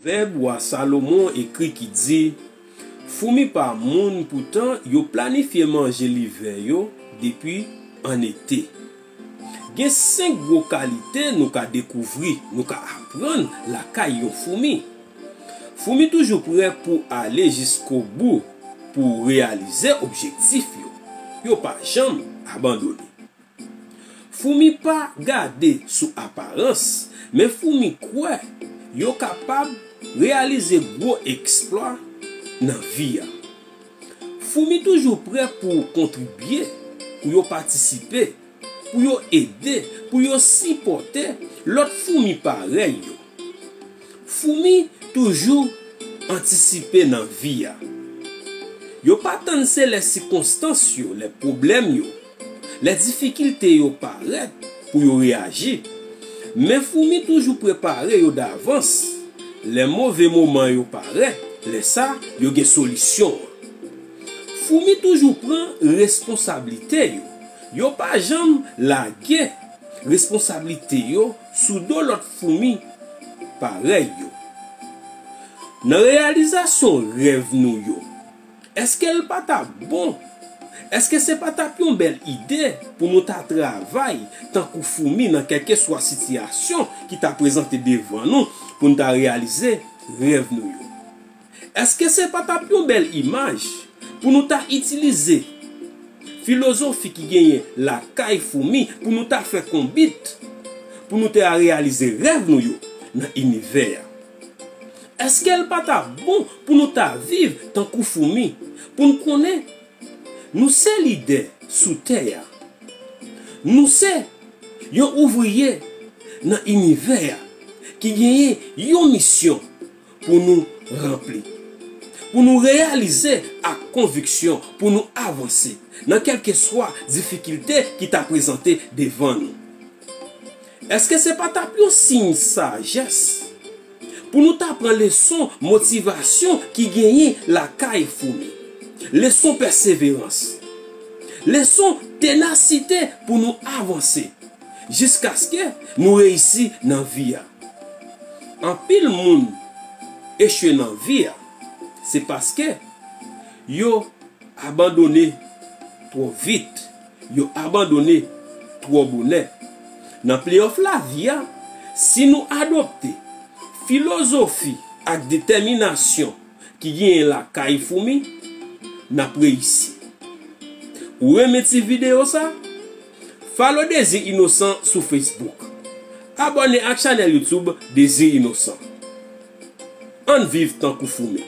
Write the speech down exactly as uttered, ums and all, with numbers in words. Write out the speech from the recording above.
Pwovèb wa Salomon ekri ki di, foumi pa moun, poutan yo planifye manje livè yo depi an ete. Gen senk gwo kalite nou ka dekouvri, nou ka aprann lakay yon foumi. Foumi toujou prè pou ale jiskobou pou reyalize objektif yo. Yo pa janm abandone. Foumi pa gade sou aparans, men foumi kwè yo kapab reyalize gwo eksplwa nan vi a. Foumi toujou prè pou kontribye, pou yo patisipe, pou yo ede, pou yo sipòte lòt foumi parèy yo. Foumi toujou antisipe nan vi a. Yo pa tann se lè sikonstans yo, lè pwoblèm yo, lè difikilte yo parèt pou yo reyaji. Men foumi toujou prepare yo davans. Lè move moman yo parèt, lè sa, yo gen solisyon an. Foumi toujou pran responsablite yo. Yo pa janm lage responsablite yo sou do lòt foumi parèy yo. Nan reyalizasyon rèv nou yo, èske l pa t ap bon? Èske se pa t ap yon bèl ide pou nou ta travay tankou foumi nan kèlkeswa sitiyasyon ki ta prezante devan nou pou nou ta reyalize rèv nou yo? Èske se pa t ap yon bèl imaj pou nou ta itilize filozofi ki genyen lakay foumi pou nou ta fè konbit, pou nou ta reyalize rèv nou yo nan inivè a? Èske l pa t ap bon pou nou ta viv tankou foumi, pou n konnen nou se lidè sou tè a? Nou se yon ouvriye nan inivè a ki genyen yon misyon pou nou ranpli, pou nou reyalize ak konviksyon, pou nou avanse nan kèlkeswa difikilte ki ta prezante devan nou. Èske se pa t ap yon siy sajès pou nou ta pran leson motivasyon ki genyen lakay foumi, leson pèseverans, leson tenasite pou nou avanse jiskaske nou reyisi nan vi a? Anpil moun echwe nan vi a, se paske yo abandone twò vit, yo abandone twò bonè. Nan playoff lavi a, si nou adopte filozofi ak detèminasyon ki genyen lakay foumi, n ap reyisi. Ou renmen ti videyo sa? Follow Désir Innocent sou Facebook. Abòne ak chanèl YouTube Désir Innocent. Ann viv tankou foumi.